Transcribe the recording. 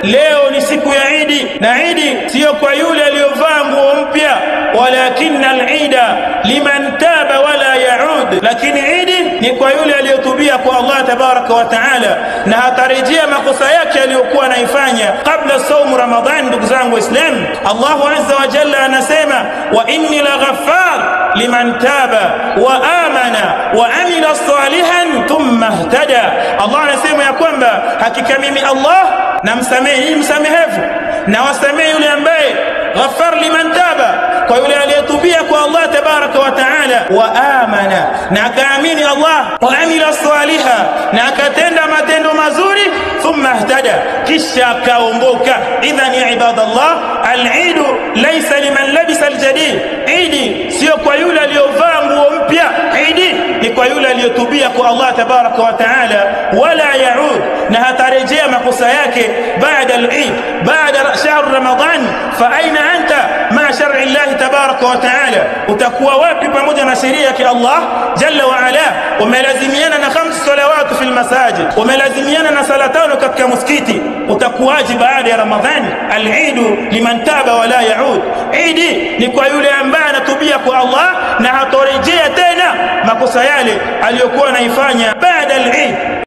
Leo ni siku ya Idi, na Idi sio kwa yule aliyovaa nguo mpya, walakinna al-ida liman taba wala yaud, lakini Idi ni kwa yule aliyotubia kwa Allah tabaraka wa taala na hatarejea makosa yake aliyokuwa anaifanya kabla saumu Ramadhan. Ndugu zangu Waislamu, Allahu azza wa jalla anasema wa inni la ghaffar liman taba wa amana wa amila salihan thumma ihtada. Allah anasema ya kwamba hakika mimi Allah namsamehe, msamehevu na wasamehe yule ambaye ghaffar liman taba, kwa yule aliyetubia kwa Allah tabaraka wa taala, wa amana, na akaamini Allah, wa amila saliha, na akatenda matendo mazuri, thumma ihtada, kisha akaongoka. Idhan ya ibadallah, al-Eid laysa liman labisa al-jadid, Idi sio kwa yule aliyovaa nguo mpya, Idi ni kwa yule aliyotubia kwa Allah tabaraka wa taala, wala yaud, na hatarejea makosa yake baada al-Eid, baada shahr Ramadan. Fa aina anta ma shar'i Allah tabaraka wa taala, utakuwa wapi pamoja na sheria ya Allah jalla wa ala? Umelazimiana na 5 salawat fi almasajid, umelazimiana na sala 5 katika msikiti, utakuwaje baada ya Ramadhani? Al-Eid liman taba wala yaud, Idi ni kwa yule ambaye anatubia kwa Allah na hatorejea tena makosa yale aliyokuwa anaifanya baada al-Eid.